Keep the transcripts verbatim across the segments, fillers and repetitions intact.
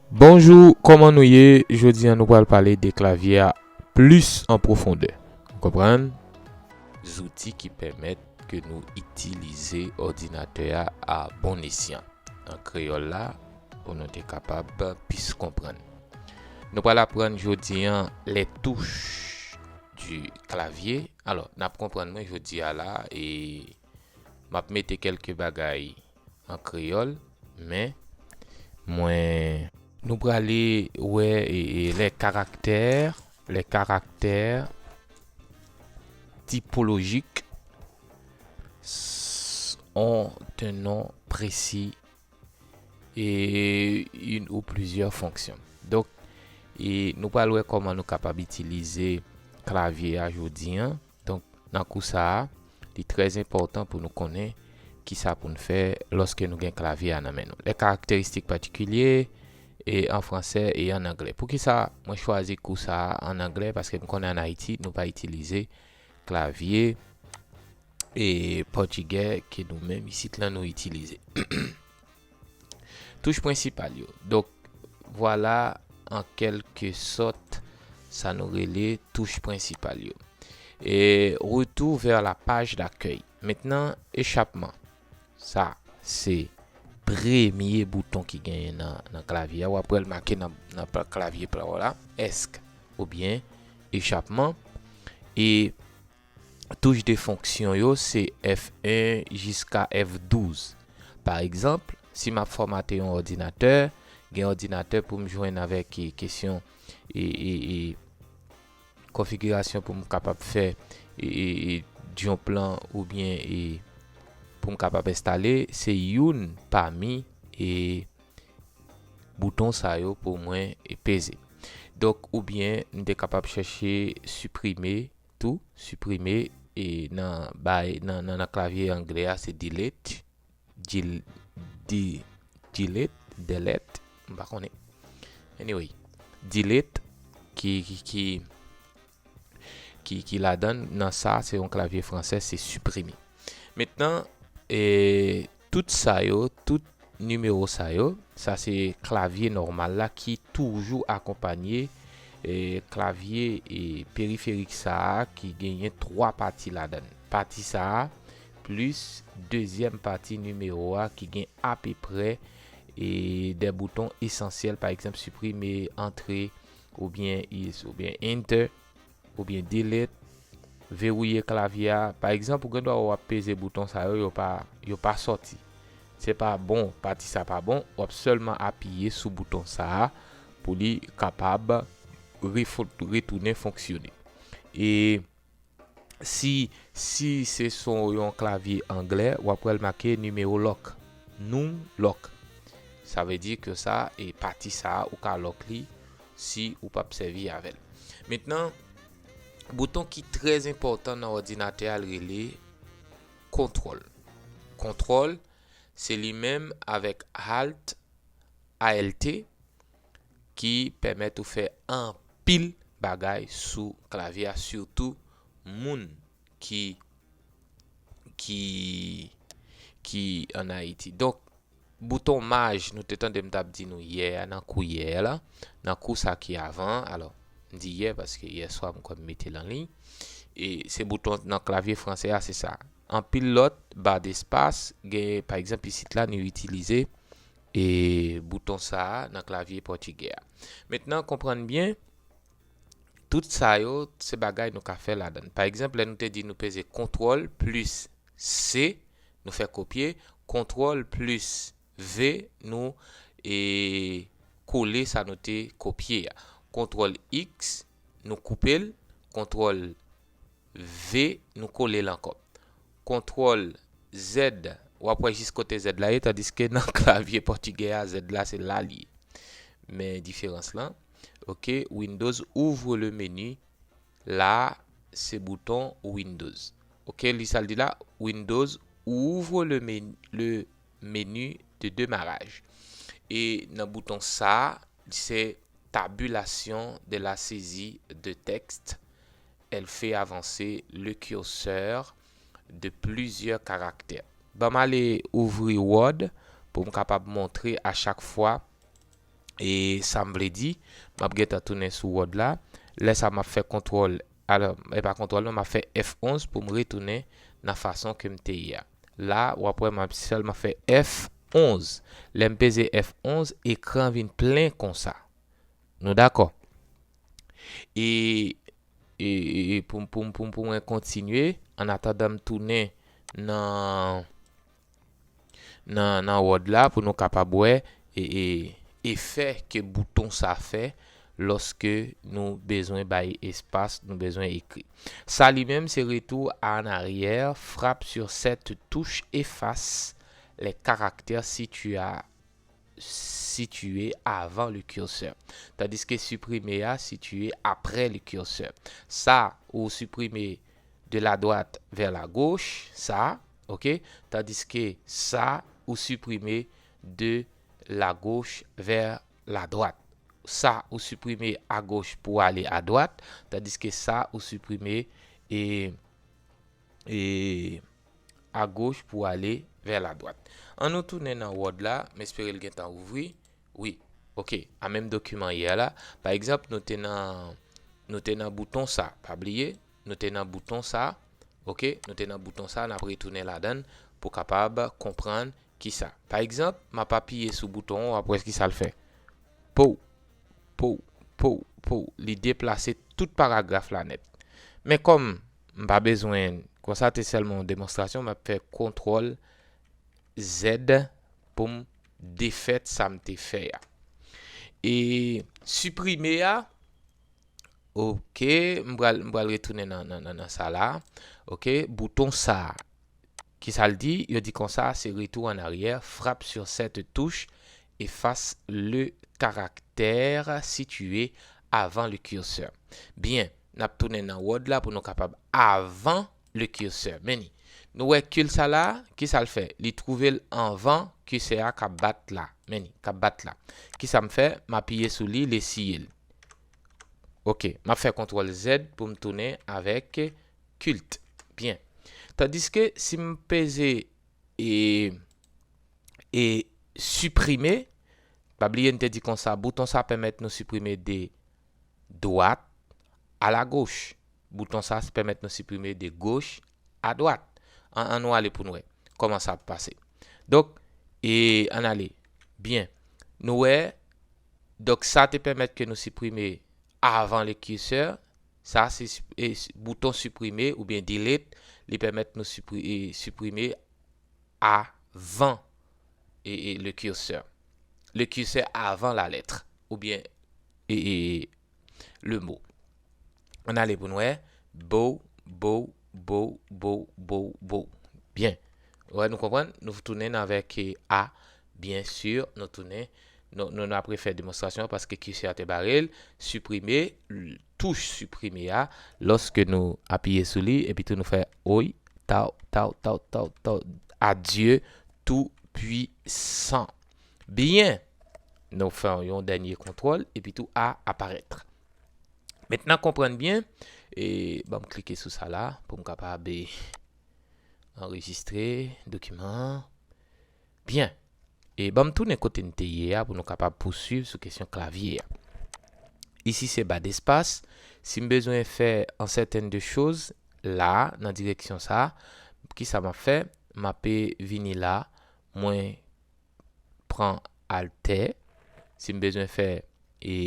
Bonjou, kòman nou ye? Jodi a nou pral pale de klavye a plis an pwofondè. Ou konprann? Zouti ki pèmèt ke nou itilize òdinatè a a bon esyan. An kreyòl la, pou nou te kapab plis konprann. Nou pral aprann jodi a les touches du clavier. Alò, n ap konprann mwen jodi a la, e m ap mete kèlke bagay an kreyòl, men mwen, nou prale wè, e, e, les caractères, les caractères typologiques s-, ont un nom précis et une ou plusieurs fonctions. Donk, e nou pral wè kòman nou kapab itilize klavye a jodi a. Donk, nan kou sa a, li trè enpòtan pou nou konnen kisa pou n fè lòske nou gen klavye a nan men nou. Les caractéristiques particulières, e an fransè e an anglè. Poukisa mwen chwazi kou sa a an anglè? Paske m konnen ann Ayiti, nou pa itilize klavye e pòtigè ke nou menm isit lan nou itilize. Touch prensipal yo. Donk, vwala an kèlke sòt sa nou rele touch prensipal yo. E retour vers la page d'accueil. Mentnan, echapman. Sa, se premye bouton ki genyen nan, nan klavye a. W ap wè l make nan, nan pa-, klavye pa w la, esc oubyen echapman. E touch de fonksyon yo, se F un jiska F douz. Pa egzanp, si m ap fòmate yon òdinatè, gen òdinatè pou m jwenn avèk, e, kesyon, e, e, e, konfigirasyon pou m kapab fè, e, e, e, yon plan oubyen, e, pou m kapab enstale, se youn pami, e, bouton sa yo pou mwen, e, peze. Donk, oubyen, m te kapab chèche siprime tou, siprime, e, nan, bay, nan, nan, nan klavye anglè a, se delete, dil-, di-, delete, delete, m pa konnen. Anyway, delete, ki, ki, ki, ki, ki ladan nan sa, se yon klavye fransè, se siprime. Mentnan, e, tout sa yo, tout nimewo sa yo, sa se klavye nòmal la ki toujou akonpanye, e, klavye, e, periferik sa a ki genyen twa pati ladan l. Pati sa a, plis dezyèm pati nimewo a ki gen apeprè, e, de bouton esansyèl, pa egzanp, siprime, antre, oubyen is, oubyen enter, oubyen delete, verrouiller klavye a. Pa egzanp, ou gen dwa wè w ap peze bouton sa yo, yo pa, yo pa sòti. Se pa bon, pati sa pa bon, w ap sèlman apiye sou bouton sa a pou li kapab refo-, retounen fonksyone. E si, si se sou yon klavye anglè, w ap wè l make nimewo lock, num lock. Sa vle di ke sa, e pati sa a, ou ka lock li si ou p ap sèvi avè l. Mentnan, bouton ki trè enpòtan nan òdinatè a, l rele kontwòl. Kontwòl, se li menm avèk alt, A L T, ki pèmèt ou fè anpil bagay sou klavye a, sitou moun ki, ki, ki ann Ayiti. Donk, bouton maj, nou te tande m t ap di nou yè a, nan kou yè a la, nan kou sa ki avan an. Alò, m di yè paske yè swa m kwè m mete l an liy. E se bouton nan klavye fransè a, se sa. Anpil lòt, ba despas, gen, pa egzanp, isit la, nou itilize, e, bouton sa a nan klavye pòtigè a. Mentnan, konprann byen, tout sa yo, se bagay nou ka fè ladan l. Pa egzanp, lè nou te di nou peze kontwòl plis C, nou fè kopye, kontwòl plis V, nou, e, kole sa nou te kopye a. Kontwòl X, nou koupe l, kontwòl V, nou kole l ankò. Kontwòl Z, w ap wè jis kote Z la ye, tandiske nan klavye pòtigè a, Z la se la li ye. Men diferans lan, ok, Windows ouvre le menu, la, se bouton Windows. Ok, li sa l di la, Windows ouvre le men-, le menu de démarrage. E nan bouton sa, se tabulation de la saisie de texte. Elle fait avancer le curseur de plusieurs caractères. Ban m ale ouvri Word pou m kapab montre a chak fwa E sa m vle di, m ap gentan tounen sou Word la. Lè sa m ap fè kontwòl, alò, e pa kontwòl non, m ap fè F onz pou m retounen nan fason ke m te ye a. La, w ap wè m ap sèlman fè F onz. Lè m peze F onz, ekran vin plen konsa. Nou dakò? E, e, e, e pou, pou, pou, pou mwen kontinye, an atandan m tounen nan, nan, nan Word la pou nou kapab wè e, e, efè ke bouton sa fè lòske nou bezwen bay espas, nou bezwen ekri. Sa li menm se retour en arrière, frappe sur cette touche, efface les caractères situés à situé avant le curseur, tandis que supprimer a situé après le curseur. Sa ou siprime de la droite vers la gauche, sa, ok, tandis que sa ou siprime de la gauche vers la droite. Sa ou siprime à gauche pour aller à droite, tandis que sa ou siprime e, e à gauche pour aller vers la droite. An nou tounen nan Word la, m espere l gentan ouvri. Wi. Ok, a menm dokiman yè la. Pa egzanp, nou te nan, nou te nan bouton sa, pa bliye, nou te nan bouton sa. Ok, nou te nan bouton sa, n ap retounen ladan l pou kapab konprann kisa. Pa egzanp, m ap apiye sou bouton an, w ap wè kisa l fè. Pow, pow, pow, pow. Li deplase tout paragraf la nèt. Men kòm m pa bezwen, konsa te sèlman yon demonstrasyon, m ap fè kontwòl Z pou m defèt sa m te fè a. E siprime a, ok, m pral, m pral retounen nan, nan, nan, nan sa la. Ok, bouton sa. Kisa l di? Yo di konsa, se retour en arrière, frappe sur cette touche, efface le caractère situé avant le curseur. Byen, n ap tounen nan Word la pou nou kapab avan le curseur. Men ni, nou wè kil sa la, kisa l fè? Li twouve l anvan curseur a k ap bat la. Men ni, k ap bat la. Kisa m fè? M apiye sou li, l esiye l. Ok, m ap fè kontwòl Z pou m tounen avèk culte. Byen. Tandis ke si m peze e, e siprime, pa bliye n te di konsa, bouton sa pèmèt nou siprime de dwat a la goch. Bouton sa pèmèt nou siprime de goch a dwat. An, an nou ale pou n wè kòman sa ap pase. Donk, e an ale. Byen. Nou wè, donk sa te pèmèt ke nou siprime avan le curseur. Sa se sip- e, s- bouton siprime oubyen delete, li pèmèt nou sipri- e, siprime avan e, e, le curseur. Le curseur avant la lettre oubyen e, e, le mot. An ale pou n wè. Bow, bow, bow, bow, bow, bow. Byen. Wè, nou konprann? Nou tounen avèk e, A. Byen si, nou tounen. Nou, nou, nou ap refè demonstrasyon an paske curseur a te bare l. Siprime, l- touch siprime a. Lòske nou apiye sou li, epi tou nou fè oy, taw, taw, taw, taw, taw, Adieu Tout-Puissant. Byen. Nou fè yon dènye kontwòl, epi tou A aparèt. Mentnan, konprann byen, e ban m klike sou sa la pou m kapab e, anrejistre dokiman an. Byen. E ban m tounen kote n te ye a pou nou kapab pouswiv sou kesyon klavye a. Isi se ba despas. Si m bezwen fè an sèten de choz la, nan direksyon sa, kisa m ap fè? M ap e, vini la, mwen pran altè. Si m bezwen fè e,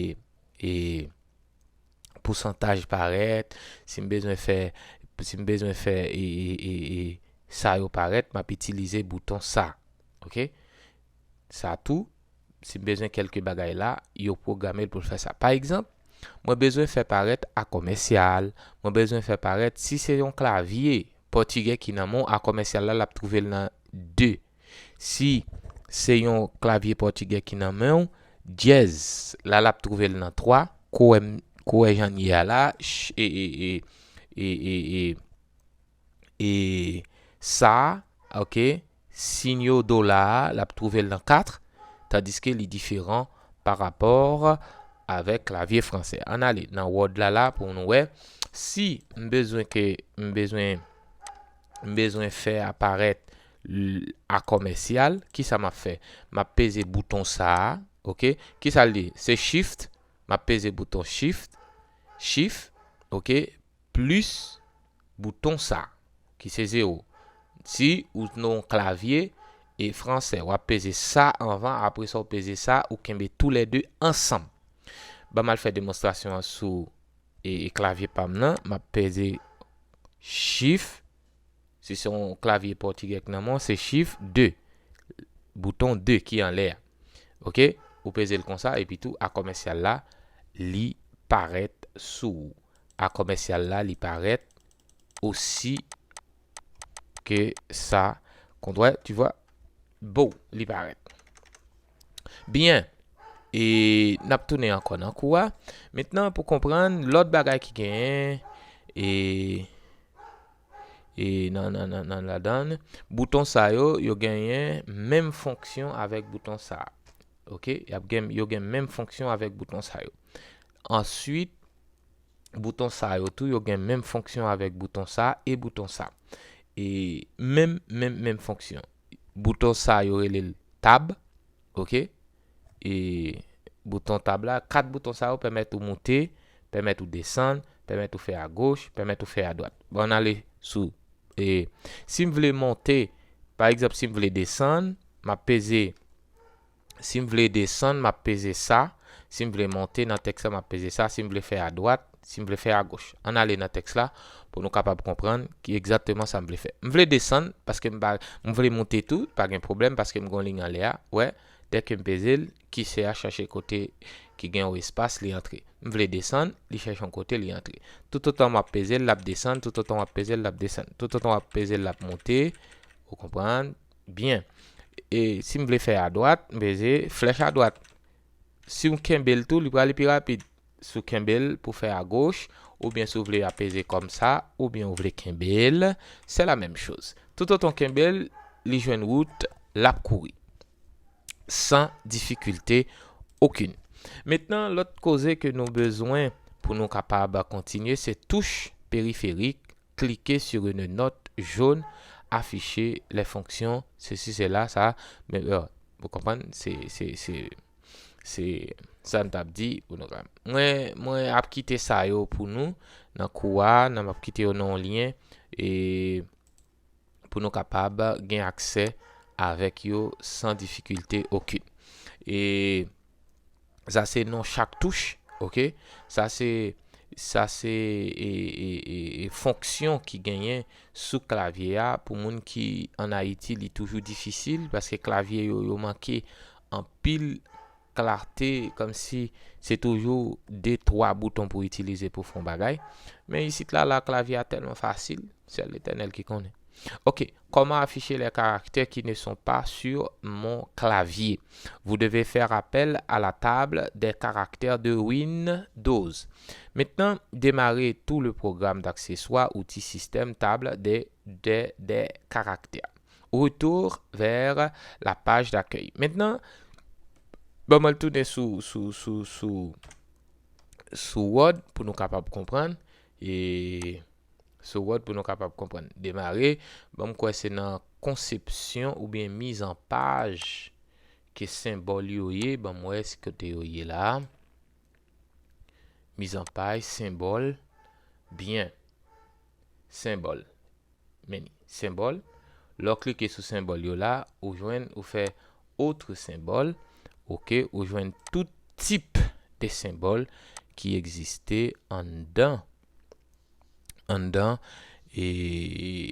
e pousantaj parèt, si m bezwen fè, si m bezwen fè e, e, e, e sa yo parèt, m ap itilize bouton sa. Ok? Sa tou, si m bezwen kèlke bagay la, yo pwograme l pou l fè sa. Pa egzanp, mwen bezwen fè parèt a kòmèsyal, mwen bezwen fè parèt, si se yon klavye pòtigè ki nan men w, a kòmèsyal la, l ap twouve l nan de. Si se yon klavye pòtigè ki nan men w, dyèz, la, l ap twouve l nan twa, kou wè m- kou wè jan l ye a la, ch- e, e, e, e, e, e, e sa, ok, sinyo dola a, l ap twouve l nan kat, tandiske li diferan pa rapò avèk klavye fransè. Ann ale nan Word la la pou nou wè. Si m bezwen ke, m bezwen, m bezwen fè aparèt l- a kòmèsyal, kisa m ap fè? M ap peze bouton sa a, Ok? Kisa l ye? Se Shift. M ap peze bouton Shift. Shift. Ok? Plis bouton sa, ki se zewo. Si ou nan yon klavye e fransè, w ap peze sa anvan, apre sa w peze sa, ou kenbe toulède ansanm. Ban m al fè demonstrasyon an sou e, e klavye pa m nan. M ap peze Shift. Si se yon klavye pòtigè k nan men w, se Shift de. Bouton de ki anlè a. Ok? Ou peze l konsa, epi tou, a kòmèsyal la, li parèt sou ou. A kòmèsyal la, li parèt osi ke sa. Kontwè, tu vois? Bon, li parèt. Byen. E n ap tounen ankò nan kou a. Mentnan, pou konprann lòt bagay ki genyen, e, e nan, nan, nan, nan ladan, bouton sa yo, yo genyen menm fonksyon avèk bouton sa. Ok? Y ap gen, yo gen menm fonksyon avèk bouton sa yo. Answit, bouton sa yo tou, yo gen menm fonksyon avèk bouton sa e bouton sa. E menm, menm, menm fonksyon. Bouton sa yo rele l tab, ok? E bouton tab la, kat bouton sa yo pèmèt ou moute, pèmèt ou desann, pèmèt ou fè agoch, pèmèt ou fè adwat. Bon, ann ale sou, e, si m vle monte, pa egzanp, si m vle desann, m ap peze, si m vle desann, m ap peze sa. Si m vle monte nan tèks la, m ap peze sa. Si m vle fè adwat, si m vle fè agoch. Ann ale nan tèks la pou nou kapab konprann ki egzakteman sa m vle fè. M vle desann paske m pa, m vle monte tou, pa gen pwoblèm paske m gen yon liy anlè a. Wè, dèke m peze l, ki se a chache kote ki gen yon espas, li antre. M vle desann, li chèche yon kote, li antre. Toutotan m ap peze l, l ap desann, toutotan w ap peze l, l ap desann. Toutotan w ap peze l, l ap monte. Ou konprann? Byen. E si m vle fè adwat, m peze flèch adwat. Si w kenbe l tou, li prale pi rapid. Si w kenbe l pou fè agoch, oubyen si w vle apeze kòm sa, oubyen w vle kenbe l, se la menm choz. Toutotan w kenbe l, li jwenn wout, l ap kouri. San difikilte okenn. Mentnan, lòt koze ke nou bezwen pou nou kapab kontinye, se touch périphérique. Cliquez sur une note jaune, afficher les fonctions, ceci, cela, sa. Men, euh, ou konprann? Se, se, se, se sa n t ap di pou nou ka. Mwen, mwen ap kite sa yo pou nou nan kou a, nan m ap kite yo nan yon lyen, e pou nou kapab gen aksè avèk yo san difikilte okenn. E sa se non chak touch, ok? Sa se, sa se, e, e, e, e, fonksyon ki genyen sou klavye a. Pou moun ki ann Ayiti, li toujou difisil, paske klavye yo, yo manke anpil klate, kòmsi se toujou de, twa bouton pou itilize pou fè yon bagay. Men isit la, la, klavye a tèlman fasil, sèl Letènèl ki konnen. Ok, comment afficher les caractères qui ne sont pas sur mon clavier? Vous devez faire appel à la table des caractères de Windows. Maintenant, démarrez tout le programme d'accessoires, outils, système, table des, des, des caractères. Retour vers la page d'accueil. Mentnan, ban mwen tounen sou, sou, sou, sou, sou Word pou nou kapab konprann. E sou Word pou nou kapab konprann. Demare, ban m kwè se nan konsepsyon oubyen mizanpaj ke senbòl yo ye. Ban m wè si kote yo ye la. Mizanpaj, senbòl. Byen. Senbòl. Men ni, senbòl. Lè w klike sou senbòl yo la, ou jwenn, ou fè autre symbole. Ok, ou jwenn tout tip de senbòl ki egziste anndan, anndan e,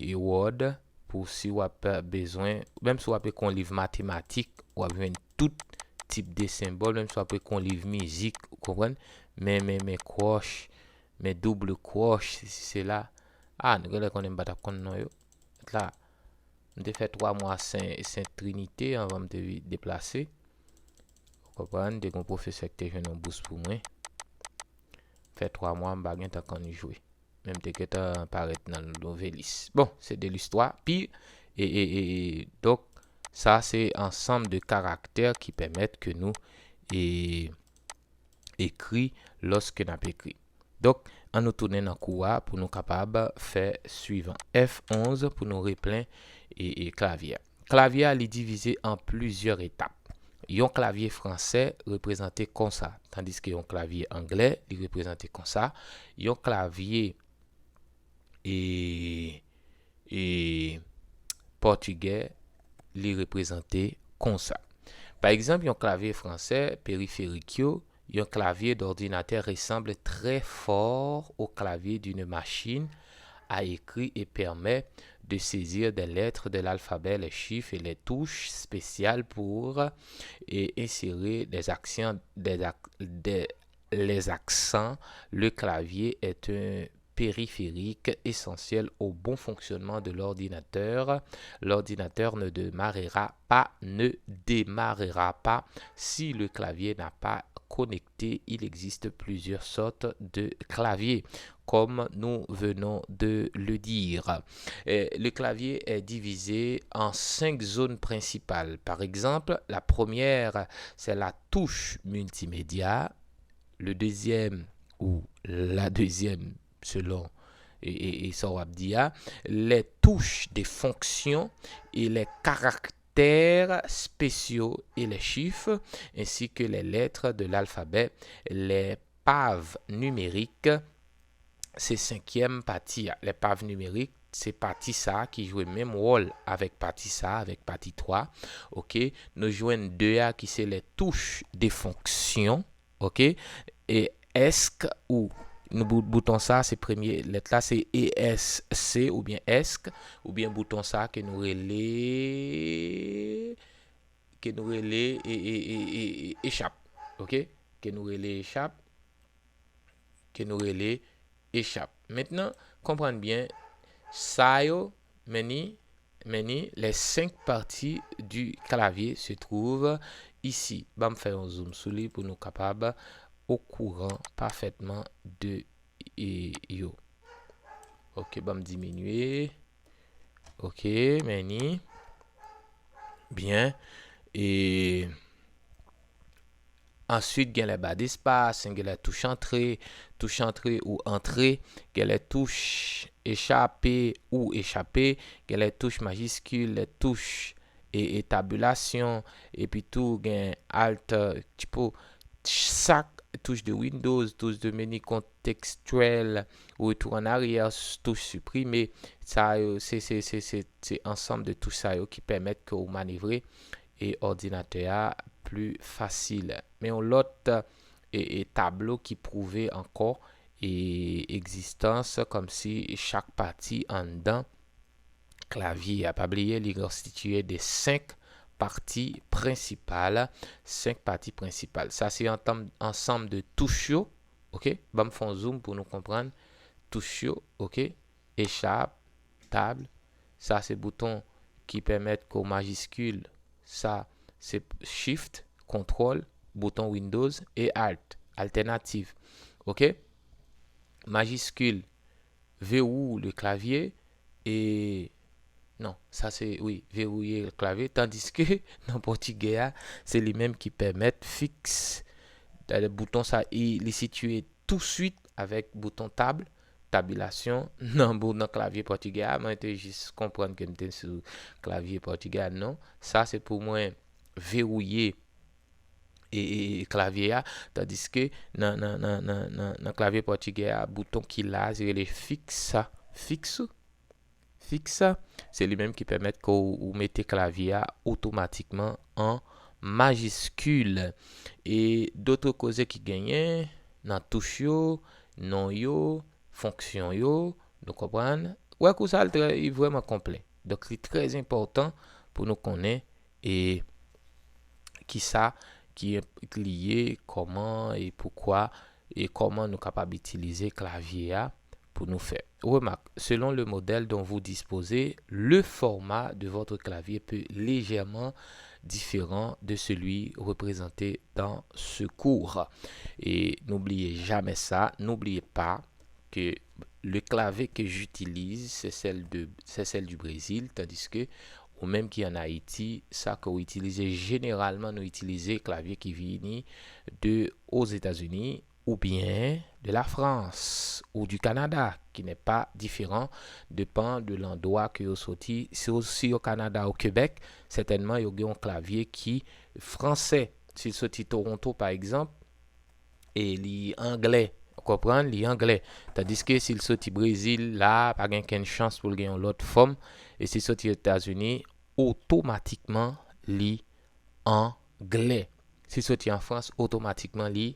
e Word, pou si w ap bezwen, menm si w ap ekri yon liv matematik, w ap jwenn tout tip de senbòl, menm si w ap ekri yon liv mizik, ou konprann? Men, men, men crush, men double crush, sesi, sela. A, nou genlè konnen m pa t ap konn non yo. Met la, m te fè twa mwa Sen, Sent Trinite anvan m te vi-, deplase. Ou konprann, te gen yon pwofesè ki te jwenn yon bous pou mwen. Fè twa mwa, m pa gentan konn jwe. Men m te gentan parèt nan Novelis. Bon, c'est de l'histoire. Pi, e, e, e, e, donk, sa se ansanm de karaktè ki pèmèt ke nou, e, ekri lòske n ap ekri. Donk, an nou tounen nan kou a pou nou kapab fè swivan. F onz pou nou replen e, e klavye a. Klavye a, li divize an plizyè etap. Yon klavye fransè reprezante konsa, tandiske yon klavye anglè, li reprezante konsa. Yon klavye e, e pòtigè, li reprezante konsa. Pa egzanp, yon klavye fransè periferik yo, yon clavier d'ordinateur ressemble très fort au clavier d'une machine à écrire et permet de saisir des lettres de l'alphabet, les chiffres et les touches spéciales pour et insérer des actions, des, ac- des les accents, le clavier est un périphérique essentiel au bon fonctionnement de l'ordinateur. L'ordinateur ne démarrera pas, ne démarrera pas si le clavier n'a pas connecté. Il existe plusieurs sortes de claviers, comme nous venons de le dire. Euh, le clavier est divisé en cinq zones principales. Par exemple, la première, c'est la touche multimédia. Le deuxième ou la deuxième, selon e, e, e sa w ap di a, les touches des fonctions et les caractères spéciaux et les chiffres, ainsi que les lettres de l'alphabet, les paves numériques, se senkyèm pati a. Les paves numériques, se pati sa a ki jwe menm wòl avèk pati sa a, avèk pati twa. Ok, nou jwenn de a ki se les touches des fonctions. Ok, e esc ou nou bout- bouton sa, se premye lèt la, se E S C oubyen esc, oubyen bouton sa ke nou rele, ke nou rele e, e, e, e, e echap. Ok, ke nou rele echap, ke nou rele echap. Mentnan, konprann byen, sa yo, men ni, men ni, les cinq parties du clavier se trouvent ici. Ban m fè yon zoom sou li pou nou kapab okouran pafètman de e, yo. Ok, ban m diminye. Ok, men ni. Byen. E answit, gen les barres d'espace, gen les touches entrées, touches entrées ou entrées, gen les touches échappées ou échappées, gen les touches majuscules, les touches e, e tabulation, epi tou gen alt, euh, tipo, chak touche de Windows, touche de menu contextuel, retour en arrière, touche supprimer, sa yo, se, se, se, se, se ansanm de touche sa yo ki pèmèt ke w manevre e òdinatè a pli fasil. Men yon lòt e, e tablo ki pwouve ankò e egzistans kòmsi chak pati anndan klavye a. Pa bliye, li konstitiye de senk pati prensipal, senk pati prensipal. Sa se antanm, ansanm de touch yo, ok? Ban m fè yon zoom pou nou konprann touch yo, ok? Echap, tab, sa se bouton ki pèmèt ke w majiskil, sa se shift, kontwòl, bouton Windows e alt, altènativ. Ok? Majiskil, verrouille le clavier e, non, sa se, wi, verrouiller le clavier, tandiske nan pòtigè a, se li menm ki pèmèt fiks, dayè bouton sa, e, li sitiye touswit avèk bouton tab, tabilasyon, nan bou-, nan klavye pòtigè a. Mwen te jis konprann ke m te sou klavye pòtigè a, non. Sa se pou mwen verrouiller e, e, e klavye a, tandiske nan, nan, nan, nan, nan, nan klavye pòtigè a, bouton ki la, se rele fiks, fiks, fiks, se li menm ki pèmèt ke w, ou mete klavye a otomatikman an majiskil. E dòt koze ki genyen nan touch yo, non yo, fonksyon yo, nou konprann. Wè kou sa l trè, li vrèman konplè. Donk, li trè enpòtan pou nou konnen e kisa ki li ye, kòman e poukwa, e kòman nou kapab itilize klavye a pou nou fè. Remarque, selon le modèle dont vous disposez, le format de votre clavier peut légèrement différent de celui représenté dans ce cours. Et n'oubliez jamais ça, n'oubliez pas que le clavier que j'utilise, c'est celle de, c'est celle du Brésil, tandis que ou menm ki an Ayiti, sa ke w itilize, jeneralman, nou itilize klavye ki vini de Ozetazini, ou bien de la France ou du Canada, qui n'est pas différent, dépend de l'endroit que yo soti. Si yo, si yo Canada ou Québec, certainement yo gen yon klavye ki fransè. Si l soti Toronto, pa egzanp, e li anglè, ou konprann, li anglè. Tandiske si l soti Brezil, la, pa gen kenn chans pou l gen yon lòt fòm. E si l soti Etazini, otomatikman, li anglè. Si l soti an Frans, otomatikman, li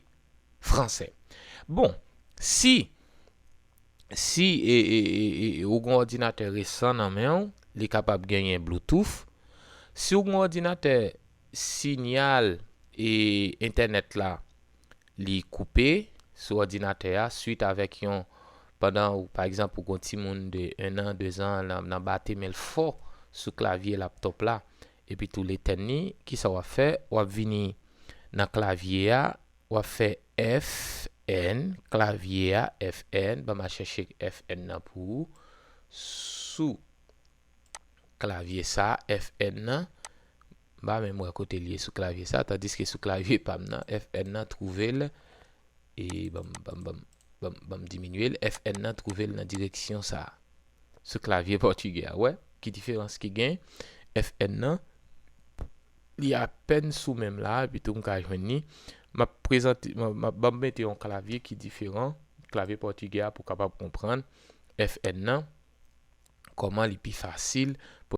fransè. Bon, si, si e, e, e, e, ou gen yon òdinatè resan nan men w, li kapab genyen Bluetooth. Si ou gen yon òdinatè, sinyal e entènèt la, li koupe sou òdinatè a, swit avèk yon, pandan ou, pa egzanp, ou gen yon timoun de en an, de zan, nan, nan bate men l fò sou klavye laptòp la, epi tou l etèn li, kisa w ap fè? W ap vini nan klavye a, w ap fè F N, klavye a, F N, ban m al chèche F N nan pou ou, sou klavye sa, F N nan, m pa menm wè kote l ye sou klavye sa, tandiske sou klavye pa m nan, F N nan twouve l, e ban m, ban m, ban m, ban m, ban m diminye l, F N nan twouve l nan direksyon sa. Sou klavye pòtigè a, wè, ki diferans ki gen, F N nan, li apèn sou menm la, epi tou m ka jwenn li. M ap prezante, m ap, m ap, ban m mete yon klavye ki diferan, klavye pòtigè a pou w kapab konprann F N nan, kòman li pi fasil